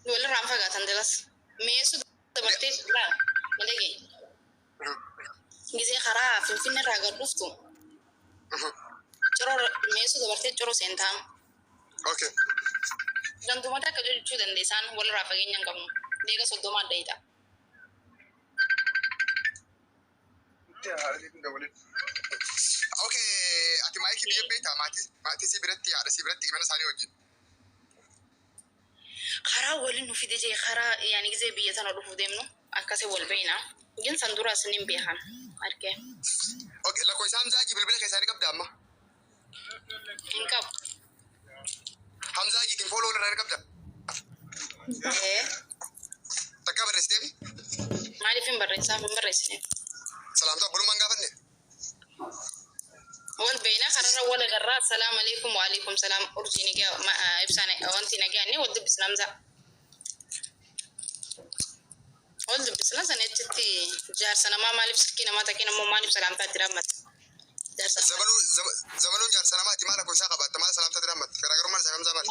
Walirraan fagaatan dalas. Mi'eessuu dabartee laa malege. Gisee karaa Finfinnee irraa gad dhuftu ciroo mi'eessuu dabartee ciroo seentaa. Okay. Gandumata akka jechuu dandeessaan walirraa fageenya hin qabnu. Deega 30 adda hixa. Okay, ati maayikii biyya beektaa? Maatii si biratti, haadha si biratti, mana isaanii wajjin. Karaa waliin nu fide jee, karaa yaani gisee biyya tana dhufuuf deemnu akkasii wal beeyna. Gin san duraas nin beekan arkee. Okay, lakkoofsa Hamzaa Hajii bilbila keessaa ni qabda amma? Hin qabu. Hamzaa Hajiitiin follow irraa ni qabda? Ee. Takkaa barreessiteefi? Maaliif hin barreessaaf hin barreessine? Salaamtaa obbolummaan gaafanne? Wal beeyna, kararra wal agarraa, assalaamu alaikum, wa alaikum salaam, urjii nagaa, ibsaan wanti nagaa inni wal dubbisna, Hamzaa. Wal dubbisna sana achitti jaarsa namaa maaliif silkii namaa takkeen ammoo maaliif salaamtaa itti dhaammata? Jaarsa namaa. Zamanuu zamanuun jaarsa namaati, maal lakkoofsa isaa qabaatta, maal salaamtaa itti dhaammatta? Garaagarummaan isaa Hamzaa maali?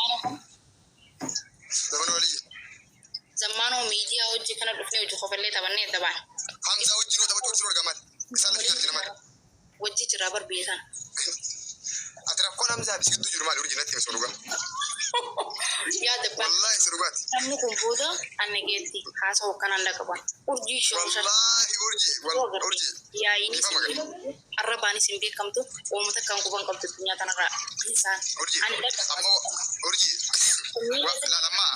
Zamanuu Aliyyi. Zammaanoo miidiyaa hojii kana dhufnee hojii kofallee taphannee adda baana. Hamzaa wajjin yoo taphachuu si dhorga maali? Isaan lachuu jaartii namaati. Wajji jira bar biyya tana. Ati rakkoon Hamzaa fi si gidduu jiru maali? Urjii natti himi, dhugaa. Yaa dabbaa. Wallaahi si dhugaati. Namni kun booda anna geetti haasa'u akkanaan dhaqaban. Urjii shorshar. Wallaahi urjii wal urjii. Yaa'iinis hin Dhiifama gadi. beekamtu, arrabaanis hin beekamtu, uummata kan quban qabdu addunyaa tanarraa isaan. Urjii Ani dhaqa. Ammoo urjii ilaalammaa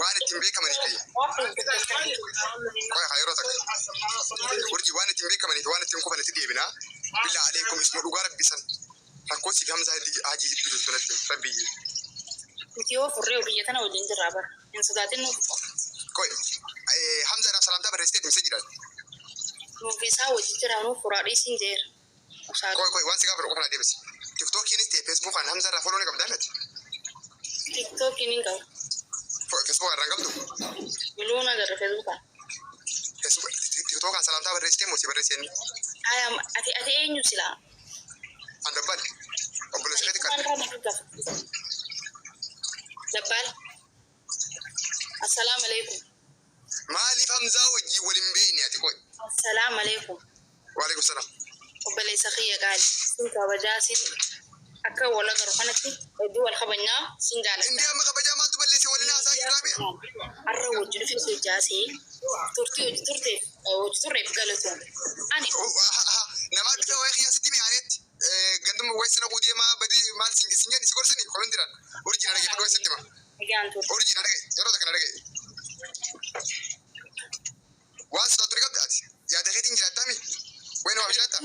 waan ittiin beekamanii fi qoya haa yeroo takka. Urjii, waan ittiin beekamanii fi waan ittiin kufanitti deebinaa. Billaa aleekum, isuma dhugaa rabbi san rakkoo siif Hamzaa Hajii gidduu jirtu natti himi, rabbi iyyee. Nuti yoo furree biyya tana wajjin jirraa bara. Hin sodaatin nuuf. Qoy, Hamzaadhaaf salaamtaa barreessiteeti misa jedhan. Nuuf isaa wajji jira, nuuf furaa dhiisiin jeera. Qoy qoy, waan si gaafadhu qofa naa deebisi. Tiktookiinis ta'e Feesbuukaan Hamza irraa follow ni qabdaa miti? Tiktookiin hin qabu. Feesbuukaan irraa hin qabdu? Miluun agarra Feesbuukaan. Tiktookaan salaamtaa barreessitee moo si barreessee inni? Aya, ati eenyu silaa? An Dabbaal. Obboleessa keetti kan. Dabbaal. Assalaamu alaikum. Maaliif Hamzaa wajjin wal hin beekne ati, qoy? Assalaamu alaikum. Waalaikum salaam. Obboleessa kiyya qaali. Sin kabajaa, sin akka wal agaru kanatti hedduu wal kabajnaa, sin jaaladha. Inni amma kabajaa maaltu balleesse? Waliin haasaa jirraa bee? Har'a wajji dhufe sojaasee turtii hojii turteef hojii turreef galatoom. Ani Namaa dhufe waa'ee kiyyaa sitti mi'aaneetti. Ganduma wayi sina deemaa badii maal sin sin jedhi si gorsini komentiidhaan. Urjii, na dhaggeeffadhu, wayi sitti hima. Nagaan turte. Urjii, na dhagaye, yeroo takka na dhagaye. Waan sodaattu ni qabda ati. Yaada keetiin jiraattaa mi? Wayi namaaf jiraattaa?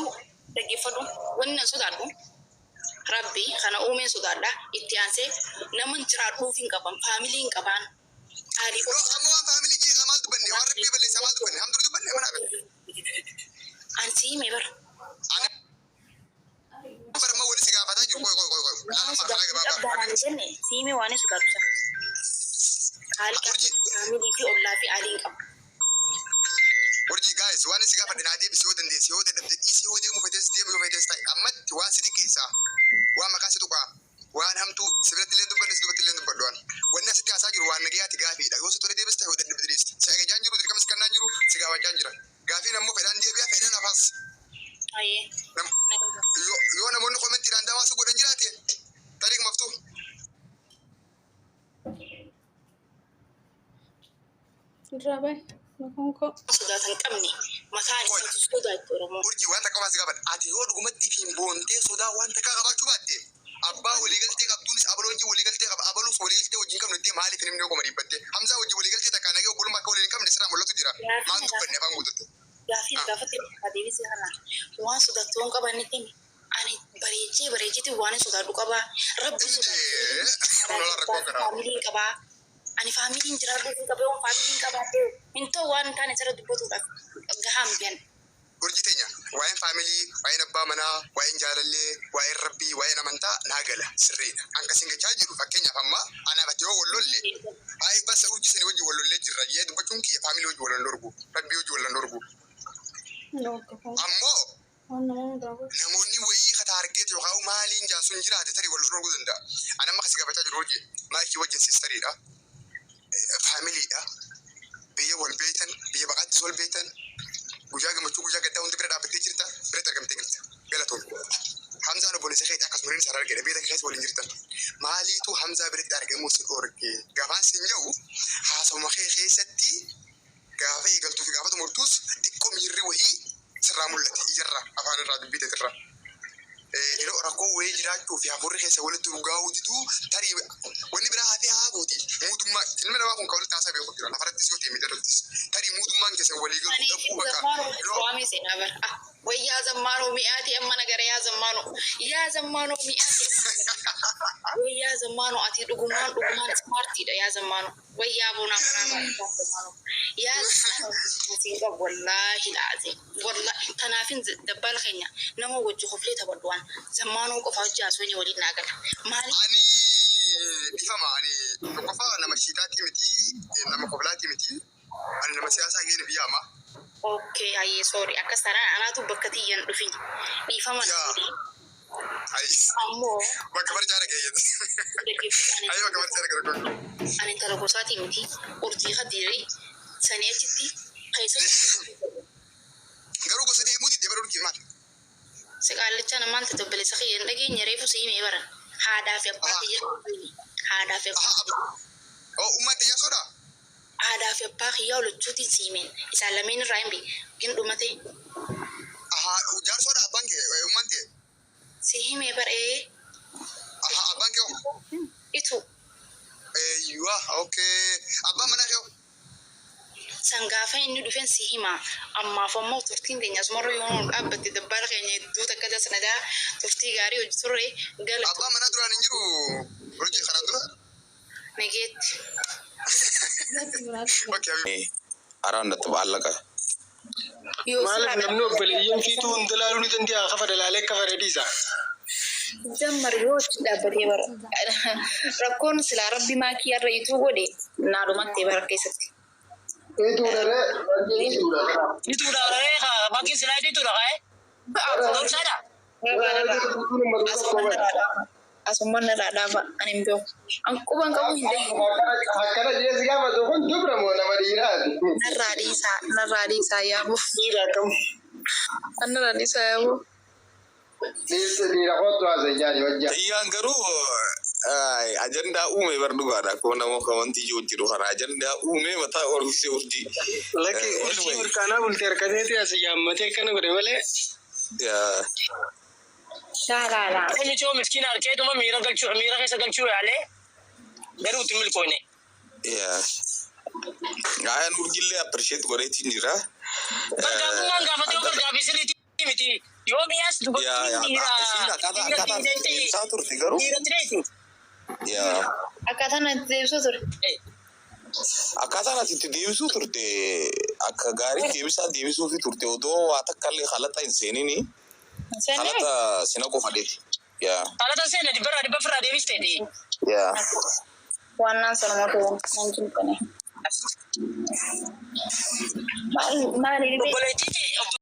Dhaggeeffadhu. Wanni nan sodaadhu Rabbi kana uumeen sodaadha. Itti aansee naman jiraadhuuf hin qaban. Family hin qabaan. Haalii Yoo amma waan family jeeqaa maal dubbanne? Waan rabbii balleessaa maal dubbanne? Hamtuu dubbanne mana hafe. An si hime bara. Ani bara amma wali si gaafataa jiru. Qoy qoy qoy qoy. Waan Laalama karaa sodaadhu gabaabaa. qabdaa hin jenne, si hime waan hin sodaadhu sana. Haali Urjii. Family fi ollaa fi haalii hin qabu. Urjii, guys, waan si gaafadhe naa deebisi yoo dandeesse. Yoo dadhabde dhiisi, yoo deemu fetes deemu, yoo fetes ta'i. Ammatti waan si xiqqeessaa, waan maqaa si tuqaa, waan hamtuu si biratti illee dubbanne, si duubatti illee dubbadhu. Waan wanni asitti haasaa jiru waan nagayaati, gaafiidha. Yoo si tole deebista, yoo dadhabde dhiista. Si ajajaan jiru, dirqama si kannaan jiru, si gaafachaan jira. Gaafiin ammoo fedhaan deebi'a, fedhaan hafaas. Ayyee. Yoo namoonni commentiidhaan dawaa si godhan jiraate, tariik maftuu. Irraa bahe maqaan koo. Sodaatan qabne mataan Qoy. isaatu sodaattu Oromoo. Urjii, waan takka waan si gaafadha. Ati yoo dhugumatti hin boontee sodaa waan takkaa qabaachuu baatte, abbaa waliigaltee qabduunis abaloo wajjin waliigaltee qaba, abaluus waliigaltee wajjin qabnu jettee maaliif hin himne? Yoo qoma dhibbatte Hamzaa wajjin waliigaltee takkaa nagee obbolummaa akka waliin hin qabne sirraa mul'atu jira. Gaafii Maal na dubbanne afaan guututte? Gaafii na gaafatte deebisee kana waan sodaattu hin qabannetti ani bareechee bareecheeti waan hin sodaadhu qabaa. Rabbi Indee kun rakkoo kanaa. Family hin qabaa. Ani familyn jiraadhu hin qabee, waan family hin qabaadhe hin ta'u, waan hin taane sirra dubbatuudhaaf gahaa miti ani. Urjii teenya, waa'een family, waa'een abbaa manaa, waa'een jaalallee, waa'een rabbii, waa'een amantaa naa gala, sirriidha. An kasin gachaa jiru, fakkeenyaaf amma anaaf ati yoo wal lolle, ayi basa urjii sanii wajjin wal lollee jirra jee dubbachuun kiyya family wajjin wal hin dorgu, rabbii wajjin wal hin dorgu. Ammoo namoonni wayii ka target yookaan maaliin jaasun jiraate tarii wal dhorguu danda'a. An amma kasi gaafachaa jiru, hojii maayikii wajjin sisteriidha. Familydha. argedha beeta keessa waliin jirtan. Maaliitu Hamzaa biratti argamuu si dhorke? Gaafaan siin jedhu, haasawuma kee keessatti gaafa eegaltuu fi gaafa xumurtus xiqqoo miirri wahii sirraa mul'ate, ijarraa, afaan irraa, dubbii teetirraa. Yeroo rakkoo wayii jiraachuu fi hafuurri keessa walitti urgaa'uu diduu, tarii wanni biraa hafee haa hafuuti. Muudummaa ilmi namaa kun kan walitti haasaa beeku jira. Lafarrattis yoo ta'e miidharrattis. Tarii muudummaan keessa walii galuu Ani dhabuu bakka. zammaanoo Yeroo waamee seenaa bara. Ah, way yaa zammaanoo mi'aati amma nagara, yaa zammaanoo. Yaa zammaanoo mi'aati amma nagara. Way yaa zammaanoo, ati dhugumaan dhugumaan smartiidha yaa zammaanoo. Way yaa boonaa karaa baay'ee yaa zammaanoo. Yaa zammaanoo siin qabu, wallaahi laazi. Wallaahi tanaafin dabbaala keenya nama wajji koflee taphadhu, waan zammaanoo qofa hojii haasofni waliin naa gala. Maaliif? Ani dhifama, ani tokkoffaa nama shiitaatii miti, nama koblaatii miti. Ani nama siyaasaa geeni biyya ammaa. Okay, hayyee, sorry, akkas taanaan anaatu bakka tiyyan dhufin, dhiifama na Yaa. godhi. Ayi. Ammoo Bakka barcaa dhagayeeti. Ayi, bakka barcaa dhagaye. Ani intala gosaatii miti, urjii kadiirii sanii achitti keessatti. Garuu gosa deemuu diddee bara urjii maal? Si qaallichaa namaan ta'e, obboleessa kiyya, hin dhageenye, reefu si himee baran. Haadhaa fi abbaa kiyya, haadhaa fi abbaa. Aha. Oh, uummatni jaarsoodha. Haadhaa fi abbaa kiyyaa olachuutiin si himeen, isaan lameen irraa hin beeku hin dhumate. Aha, jaarsoodha abbaan kee, uummanni ta'e. Si himee bar'ee. Aha, abbaan kee hoo? Itu. Eeyyuwa, okay. Abbaan manaa kee hoo? San gaafa inni dhufen si hima. Ammaaf ammoo turtiin teenya asumarra yoo nu dhaabbatte, dabbaala keenya hedduu takka jasnadaa turtii gaarii hojii turre galatu. Abbaan manaa duraan hin jiru hojii kanaan dura. Nageetti. Okay, habibi. አራት ነጥብ አለቀ። Yoo Maaliif namni obboleeyyan fiituu hunda laaluu ni danda'a? Kafa dalaalee akka fedhe. Jammar yoo achi dhaabbatee bara rakkoon silaa rabbi maakii irra ituu godhe naadhumattee bara keessatti. Ituudharee ituudha. Ituudha ree bakki silaa ituudha kaa'e. Gorsaadha. Asumman narraa dhaaba, ani hin beeku. An quban qabu hin dhahin. Akkana jeesi gaafatu kun dubra moo nama dhiiraati? Narraa dhiisaa, narraa dhiisaa yaaboo. Dhiira akkam? Narraa dhiisaa yaaboo. Dhiirsi dhiira kootu haasa'e jaani wajjaa. Iyyaan garuu ajandaa uume bar dhugaadha. Akkuma nama kawantii jiru jiru kana ajandaa uume mataa oolfisee urjii. Lakki, urjii mirkaanaa bultee harkateeti as yaammatee akkana godhe malee. Laa laa laa. Namichi miskiina harkeetuma miira galchuu, miira keessa galchuu yaalee garuu itti milkoone. Gaayaan urjillee appreciate godheetiin jira. Gargaarummaan gaafatee yoo gargaafii sirriitti miti. Yoo mi'aas dubartiin dhiira Isiin akkaataa akkaataa deemsaa turte garuu. Dhiira tireeti. Akkaataan itti deebisuu ture. Akkaataan ati itti deebisuu turte akka gaarii deebisaa deebisuufi turte, odoo waa takka illee halaxa hin seenini. Halaxa sina qofa dheeti. Yaa. Alata seena dhibbarraa 400 deebisteeti. Yaa. Waannaan sanuma ta'u nan jibbane. Maal maali dhibee? Obboleettii